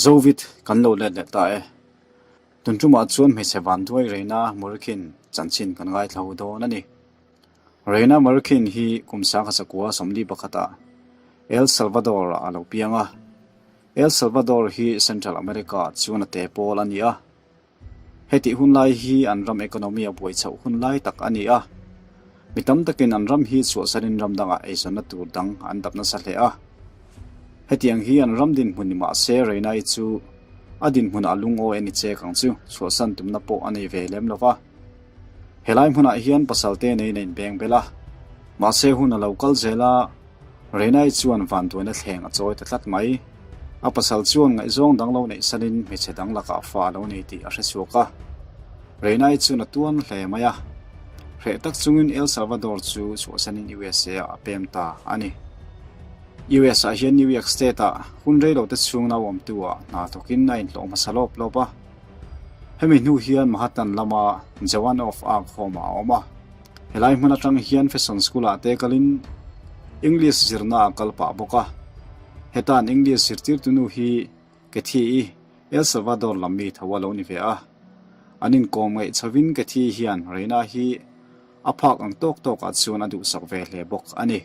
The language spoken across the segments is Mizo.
Zovit kan lo let leh ta e. Tun tumah chuan hmeichhe vanduai Reina Murkhin chanchin kan ngaithla hu dawn a ni. Reina Murkhin hi kum 1900 41-ah El Salvador-ah a lo piang a. El Salvador hi Central America-ah chuan a te pawl a ni a. Hetih hun lai hi an ram economy a buai chhoh hun lai tak a ni a. Mi tam takin an ram hi chhuahsanin ram dangah eizawnna tur dang an dap nasa hle a. Hetiang hi an ram dinhmun ni mah se Reinai chu a dinhmunah lungawi a ni chek ang chu chhuahsan tumna pawh a nei ve lem lo va. Helai hmunah hian pasalte neiin a inbeng bel a. Mahse hun a lo kal zel a. Reinai chuan vanduaina thleng a chawi ta tlat mai. A pasal chuan ngaihzawng dang lo neih sanin hmeichhe dang lakah fa a lo nei tih a hre chhuak a. Reinai chuan a tuan hle mai a. Hreh tak chungin El Salvador chu chhuahsanin USA ah a pem ta a ni. US ah hian New York State ah hun reilote chhung nauawmtu ah hna thawkin a inhlawh hmasa lawp lawp a. Hemi hnu hian Manhattan lama Joan of Arc Home ah a awm a. Helai hmun atang hian Fashion School ah te kalin English zirna a kal pah bawk a. Hetan English zirtirtu nu hi Kathy-i El Salvador lam mi tho a lo ni ve a. An inkawm ngaih chhovin Kathy hian Reina hi a phak ang tawk tawk ah chuan a duhsak ve hle bawk a ni.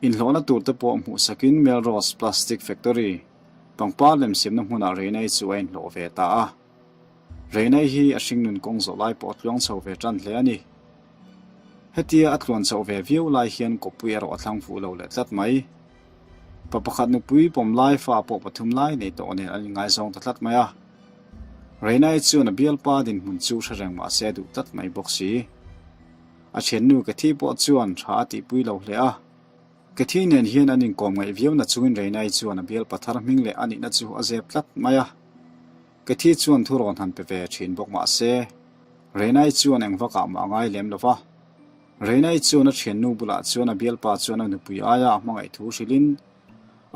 Inhlawhna tur te pawh hmuhsakin Melrose Plastic Factory pangpar lemsiamna hmunah Reina-i chu a inhlawh ve ta a. Reinai hi a hringnun kawng zawh lai pawh a tluang chho ve tan hle a ni. Hetia a tluan chhoh ve viau lai hian kawppui erawh a thlang fuh lo leh tlat mai. Pa pakhat nupui pawm lai fa pawh pathum lai nei tawh nen an inngaizawng ta tlat mai a. Reinai chuan a bialpa dinhmun chu hre reng mah se a duh tlat mai bawk si. A thiannu Kathy pawh chuan tha a tihpui lo hle a. Kathy nen hian an inkawm ngaih viau na chungin Reinai chuan a bialpa thar hming leh a nihna chu a zep tlat mai a. Kathy chuan thu rawn han pe ve thin bawk mah se, Reinai chuan eng vakah mah a ngai lem lo va. Reinai chuan a thiannu bulah chuan a bialpa chuan a nupui aia a hmangaih thu hrilhin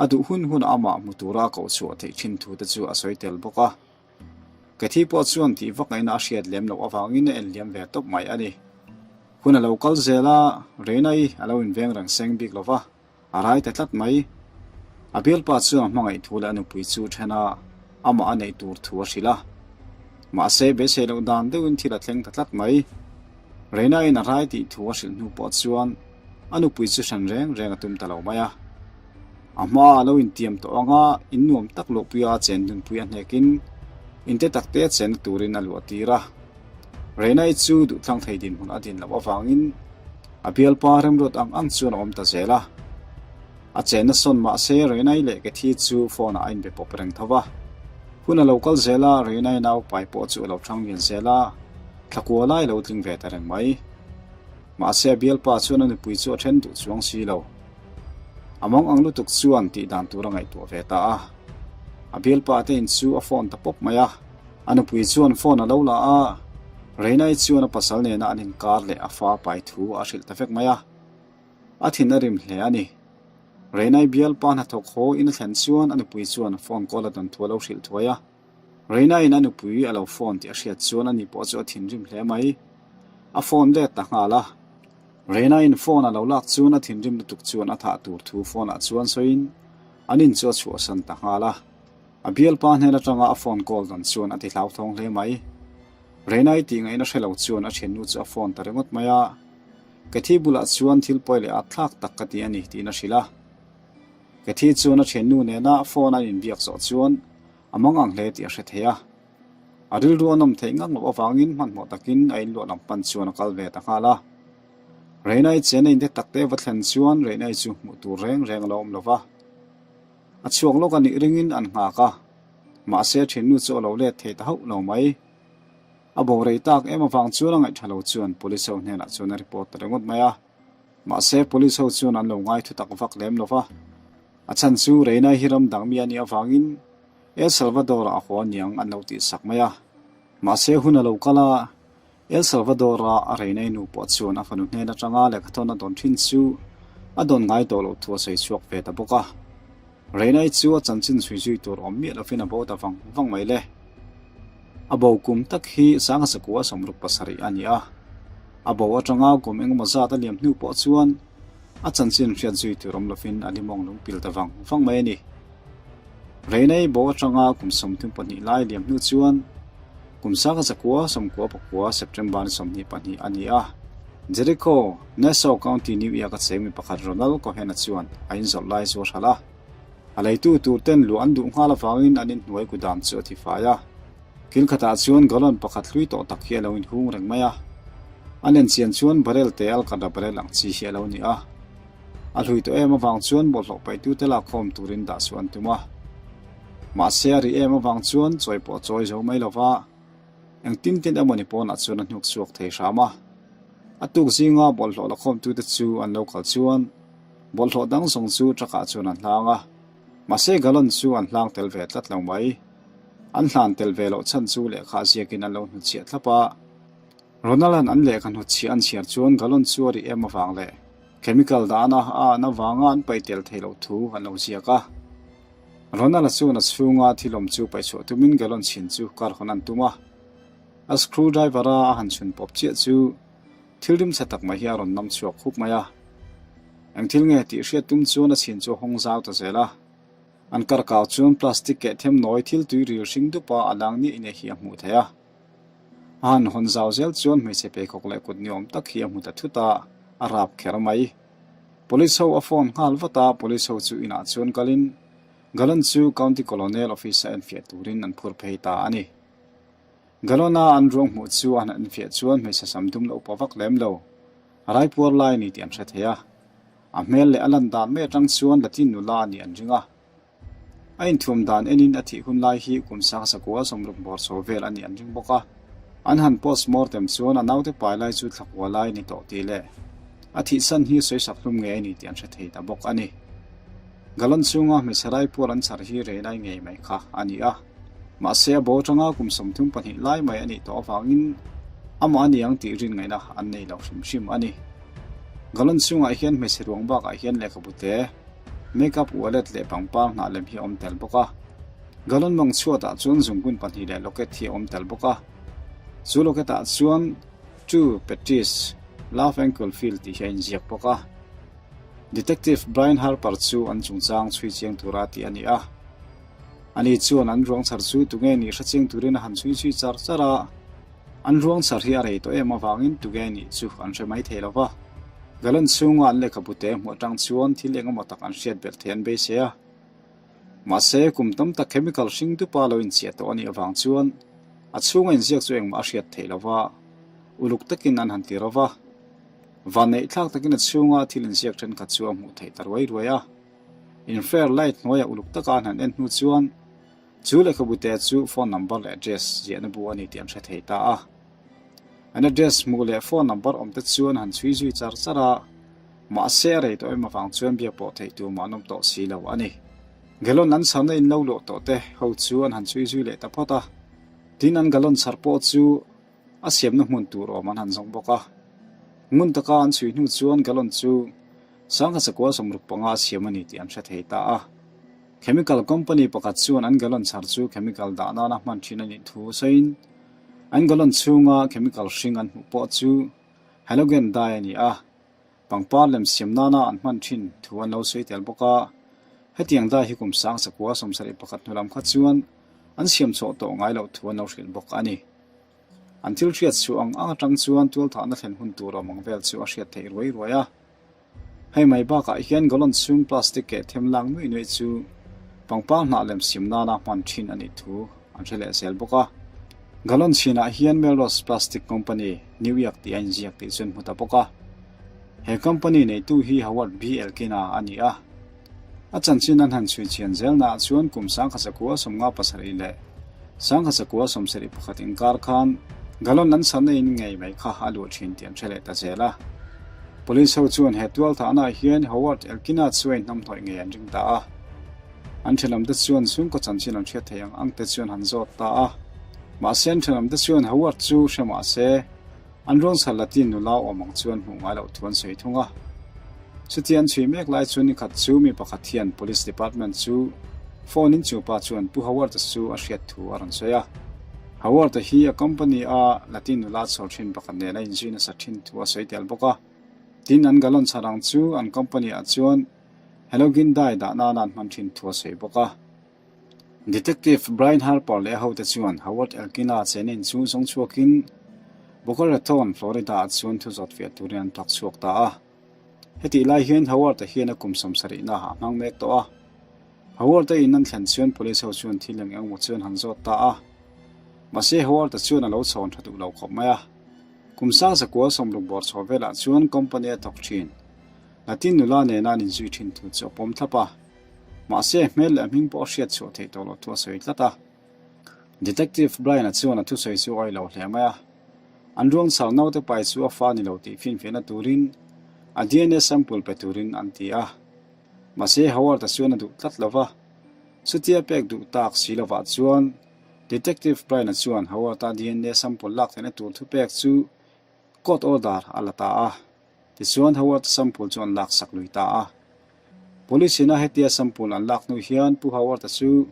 a duh hun hun amah hmu tura a koh chhuah theih thin thu te chu a sawi tel bawk a. Kathy pawh chuan tih vak ngaihna a hriat lem loh avangin a enliam ve tawp mai a ni. Hun a lo kal zel a, Reinai a lo inveng reng seng bik lo va. A rai ta tlat mai. A bialpa chuan a hmangaih thu leh a nupui chu then a, amah a neih tur thu a hrilh a. Mahse, beisei loh dan deuhin thil a thleng ta tlat mai. Reina-in a rai tih thu a hrilh hnu pawh chuan a nupui chu hran reng reng a tum ta lo mai a. A hma a lo intiam tawh anga in nuam tak luhpuia a chen dunpui a hnekin inte takte a chenna turin a luah tir a. Reina-i chu duhthlang thei dinhmun a din loh avangin A bialpa remruat ang ang chuan a awm ta zel a. A chenna sawn mah se Reinai leh Kathy chu phone ah a inbe pawp reng tho va. Hun a lo kal zel a, Reinai nau pai pawh chu a lo thang lian zel a, thlakua lai lo tling ve ta reng mai. Mahse a bialpa chuan a nupui chu a then duh chuang si lo. A mawng ang lutuk chuan tih dan tur a ngaihtuah ve ta a. A bialpa te in chu a phone ta pawp mai a. A nupui chuan phone a lo la a, Reinai chuan a pasal nena an inkar leh a fa pai thu a hrilh ta vek mai a. A thin a rim hle a ni. Reinai bialpa hnathawk haw in a thlen chuan a nupui chuan phone call a dawn thu a lo hrilh thuai a. Reinaiin a nupui a lo phone tih a hriat chuan ani pawh chu a thinrim hle mai. A phone let ta nghal a. Reinaiin phone a lo lak chuan a thinrim lutuk chuan a thah tur thu phone ah chuan sawiin an in chu a chhuahsan ta nghal a. A bialpa hnen atanga a phone call dan chuan a ti hlauthawng hle mai. Reinai tih ngaihna hre lo chuan a thiannu chu a phone ta ringawt mai a. Kathy bulah chuan thil pawi leh at thlak tak ka ti a ni tiin a hrilh a. Kathy chuan a thiannu nena phone an inbiak zawh chuan a mangang hle tih a hre thei a. A rilru a nawm theih ngang loh avangin hmanhmawh takin a inluah lam pan chuan a kal ve ta nghal a. Reinai chen a inte takte va thlen chuan Reinai chu hmuh tur reng reng a lo awm lo va. A chhuak lawk a nih ringin an nghak a, mahse a thiannu chu a lo let thei ta hauh lo mai. A bo rei tak em avang chuan a ngaihṭha lo chuan police ho hnenah chuan a report ta ringawt mai a, mahse police ho chuan an lo ngai thutak vak lem lo va. A chhan chu Reina hi ram dang mi a nih avangin El Salvador-ah a haw aniang an lo tihsak mai a, mahse hun a lo kal a, El Salvador-a a reinei nu pawh chuan a fanu hnen atanga lehkhathawn a dawn thin chu a dawn ngai tawh loh thu a sawi chhuak ve ta bawk a. Reinei chu a chanchin chhui zui tur awm miah lovin a bo ta vang vang mai le. A bo kum tak hi Sangha 67 a ni a. A bo atanga kum engemaw zat a liam hnu pawh chuan a chanchin hriat zui tur awm lovin a limawng lungpil ta vang vang mai a ni. Reinei bo atanga kum 32 lai liam hnu chuan kum 1999 September ni 22 a ni a. Jericho, Nassau County, New York a cheng mi pakhat Ronald Cohen-a chuan a inzawrh lai chu a hralh a. A leitu tur ten luah an duh nghal avangin an inhnuai kudam chu a thi fai a. Kil khatah chuan gallon pakhat hlui tawh tak hi a lo inhung reng mai a. A len chian chuan barrel te alkada barrel ang chi hi a lo ni a. A hlui tawh em avang chuan bawlhhlawh paihtute lakkhawm turin dah chu an tum a. Mahse a ri em avang chuan chawi pawh a chawi zo mai lo va, engtin tin emawni pawnah chuan a hnuk chhuak thei hram a. A tuk zinga bawlhhlawh lakhawmtute chu an lo kal chuan bawlhhlawh dang zawng chu truck ah chuan an hlang a. Mahse gallon chu an hlang tel ve tlat lo mai. An hlan tel ve loh chhan chu lehkha ziakin an lo hnutchhiah thlap a. Ronald-a'n an lehkha hnutchhiah an chhiar chuan gallon chu a ri em avang leh chemical dahna a an avanga an paih tel theih loh thu an lo ziak a. Ronald-a chuan a chhunga thil awm chu paihchhuah tumin gallon chhin chu kar hawn an tum a. A screwdriver-a a han chhun pawp chiah chu thil rim chhe tak mai hi a rawn nam chhuak khup mai a. Eng thil nge tih hriat tum chuan a chhin chu a hawng zau ta zel a. An kar kau chuan plastic keh them nawi thil tui ril hring dupa a lang niah ine hi a hmuh theih a. A han hawn zau zel chuan hmeichhe pheikhawk leh kut ni awm tak hi a hmu ta thut a, a rap kher mai. Police ho a phone nghal vat a, police ho chu inah chuan kalin Galon chu County Colonel office a enfiah turin an phur phei ta a ni. Galon-a an ruang hmuh chu a han enfiah chuan hmeichhe sam dum la upa vak lem lo, a raipuar lai a ni tih an hre thei a. A hmel leh a lan dan mai atang chuan Latin nula a nih an ring a. A inthuam dan enin a thih hun lai hi kum 19 60 bawr chho vel a nih an ring bawk a. An han post mortem chuan a naute pai lai chu thlakua lai a ni tawh tih leh a thih chhan hi sawisak hlum ngei a ni tih an hre thei ta bawk a ni. Gallon chhunga hmeichhe raipuar an chhar hi rei lai ngei mai kha a ni a. Mahse a bo atanga kum 32 lai mai a nih tawh avangin amah a ni ang tih rin ngaihna an nei lo hrim hrim a ni. Gallon chhungah hian hmeichhe ruang bakah hian lehkhabu te, makeup wallet leh pangpar hnah lem hi a awm tel bawk a. Gallon mawng chhuatah chuan zungbun pahnih leh locket hi a awm tel bawk a. Chu locket ah chuan To Patrice, Love Ankle Feel tih hi a inziak bawk a. Detective Brian Harper chu an chungchang chhui chiang tura tih a ni a. Ani chuan an ruang chhar chu tunge nih hre chiang turin a han chhui chhui char char a. An ruang chhar hi a rei tawh em avangin tunge nih chu an hre mai thei lo va. Gallon chhunga an lehkhabu te hmuh atang chuan thil eng emaw tak an hriat belh thei an beisei a. Mahse, kum tam tak chemical hring dupa lo inchiah tawh a nih avang chuan a chhunga inziak chu engmah a hriat theih lo va, uluk takin an han ti ro va. Vanneih thlak takin a chhunga thil inziak thenkhat chu a hmuh theih ta ruai ruai a. Infrared light hnuaiah uluk taka an han en hnu chuan chu lehkhabu te chu phone number leh address ziahna bu a ni tih an hre thei ta a. An address hmuh leh phone number awm te chu an han chhui zui char char a, mahse a rei tawh em avang chuan biak pawh theih tur mah an awm tawh si lo a ni. Gallon an chharna in lo luah tawh te ho chu an han chhui zui leh ta phawt a, tin an gallon chhar pawh chu a siamna hmun tur awm an han zawng bawk a. Ngun taka an chhui hnu chuan gallon chu 1965 a siam a ni tih an hre thei ta a. Chemical company pakhat chuan an gallon chhar chu chemical dah nana hman thin a nih thu sawiin an gallon chhunga chemical hring an hmuh pawh chu halogen dye a ni a, pangpar lem siam nana an hman thin thu an lo sawi tel bawk a. Hetiang dye hi kum 1971 hnu lam kha chuan an siam chhuah tawh ngai loh thu an lo hrilh bawk a ni. An thil hriat chhuah ang ang atang chuan tualthahna thlen hun tur awm ang vel chu a hriat theih ruai ruai a. Hei mai bakah hian gallon chhung plastic keh them lak nuih nuih chu pangpar hnah lem siam nana hman thin a nih thu an hre leh zel bawk a. Gallon chhinah hian Melrose Plastic Company, New York tih a inziak tih chu an hmu ta bawk a. He company neitu hi Howard B. Elkina a ni a. A chanchin an han chhui chian zelnaah chuan kum 1957 leh 1971 inkar khan gallon an chhanna in ngei mai kha a luh thin tih an hre leh ta zel a. Police ho chuan he tualthahnaah hian Howard Elkina chu a inhnamhnawih ngei an ring ta a. An thenawmte chuan chhungkaw chanchin an hriat theih ang ang te chuan han zawt ta a. Mahse an thenawmte chuan Howard chu hre mah se, An ruang chhal Latin nula awm ang chuan hmuh ngai loh thu an sawi thung a. Chuti an chhui mek lai chuan nikhat chu mi pakhat hian Police Department chu phone in chu pa chuan Pu Howard-a chu a hriat thu a rawn sawi a. Howard-a hi a company a Latin nula chhawr thin pakhat nen a inzui nasa thin thu a sawi tel bawk a. Tin, an gallon chhar ang chu an company ah chuan halogen dye dah nana an hman thin thu a sawi bawk a. Detective Brian Harper leh a hote chuan Howard Elkin-a chenin chu zawng chhuakin Boca Raton, Florida-ah chuan thu zawt fiah turin an thawk chhuak ta a. Hetih lai hian Howard-a hian a kum sawmsarihna a hmang mek tawh a. Howard-a in an thlen chuan police ho chuan thil eng eng emaw chuan han zawt ta a. Mahse Howard-a chuan a lo chhawn tha duh lo khawp mai a. Kum sang zakua sawmruk bawr chhuah velah chuan company a thawk thin. Latin nula nena an inzui thin thu chu a pawm thlap a. Mahse hmel leh a hming pawh a hriat chhuah theih tawh loh thu a sawi tlat a. Detective Brian-a chuan a thusawi chu a awih lo hle mai a. An ruang chhar naute pai chu a fa ni lo tih finfiahna turin a DNA sample pe turin an ti a. Mahse Howard-a chuan a duh tlat lo va. Chutia pek duh tak si lovah chuan Detective Brian-a chuan Howard-a DNA sample lak theihna tur thupek chu court order a la ta a. Tichuan Howard-a sample chu an laksak lui ta a. Police ina hetia sample an lak hnu hian Pu Howard-a chu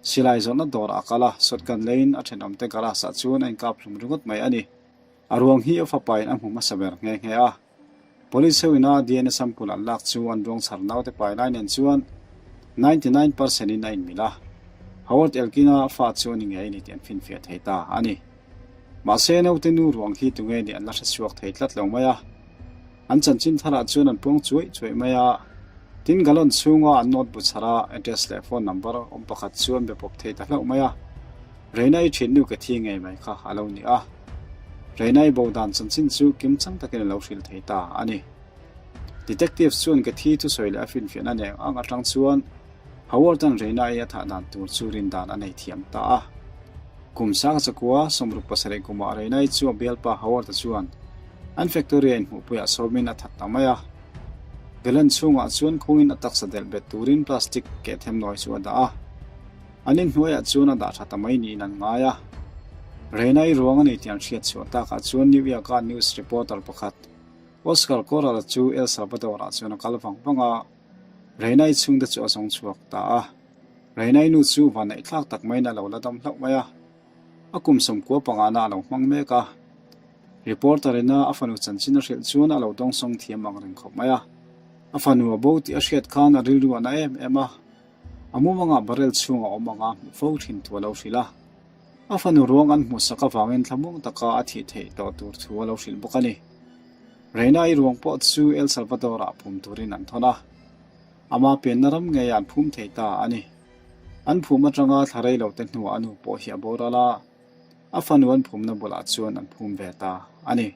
silai zawrhna dawrah a kal a, shotgun leiin a thenawmte garage-ah chuan a inkap hlum ringawt mai a ni. A ruang hi a fapain a hmu hmasa ber nghe nghe a. Police ho ina DNA sample an lak chu an ruang chhar naute pai lai nen chuan 99 percent in a inmil a. Howard Elkin-a fa chu a ni ngei a ni tih an finfiah thei ta a ni. Mahse naute nu ruang hi tunge nih an la hre chhuak thei tlat lo mai a. An chanchin tharah chuan an puang chuaih chuaih mai a. Tin gallon chhunga an note bu chhar a address leh phone number awm pakhat chu an be pawp thei ta hlauh mai a. Reina i thin nu ka thi ngei mai kha a lo ni a. Reina i bo dan chanchin chu kim chang takin a lo hrilh thei ta a ni. Detectives chuan ka thi thusawi leh a finfiahna nen ang atang chuan Howard-a'n Reina i a thah dan tur chu rin dan a nei thiam ta a. Kum sang chakua 67 kumah Reina i chu a bialpa Howard-a chuan an factory a inhmuhpuiah sawmin a that ta mai a. Gallon chhungah chuan khungin a taksa delh bet turin plastic keh them nawi chu a dah a. An inhnuaiah chuan a dah tha ta mai niin an ngai a. Reina i ruang a ni tih an hriat chhuah takah chuan New York-a news reporter pakhat Oscar Corral chu El Salvador-ah chuan a kal vang vang a, Reina-i chhungte chu a zawng chhuak ta a. Reina-i nu chu vanneih thlak tak maiin a lo la dam hlauh mai a, a kum 90 pangana a lo hmang mek a. Reporter ina a fanu chanchin a hrilh chuan a lo dawngsawng thiam ang reng khawp mai a. A fanu a bo tih a hriat khan a rilru a na em em a, a mumangah barrel chhunga awm anga hmuh fo thin thu a lo hrilh a. A fanu ruang an hmuhsak avangin thlamuang taka a thih theih tawh tur thu a lo hrilh bawk a ni. Reina-i ruang pawh chu El Salvador-ah phum turin an thawn a, ama pianna ram ngeiah an phum thei ta a ni. An phum atanga thla rei lo te hnuah a nu pawh hi a boral a, a fanu an phumna bulah chuan an phum ve ta a ni.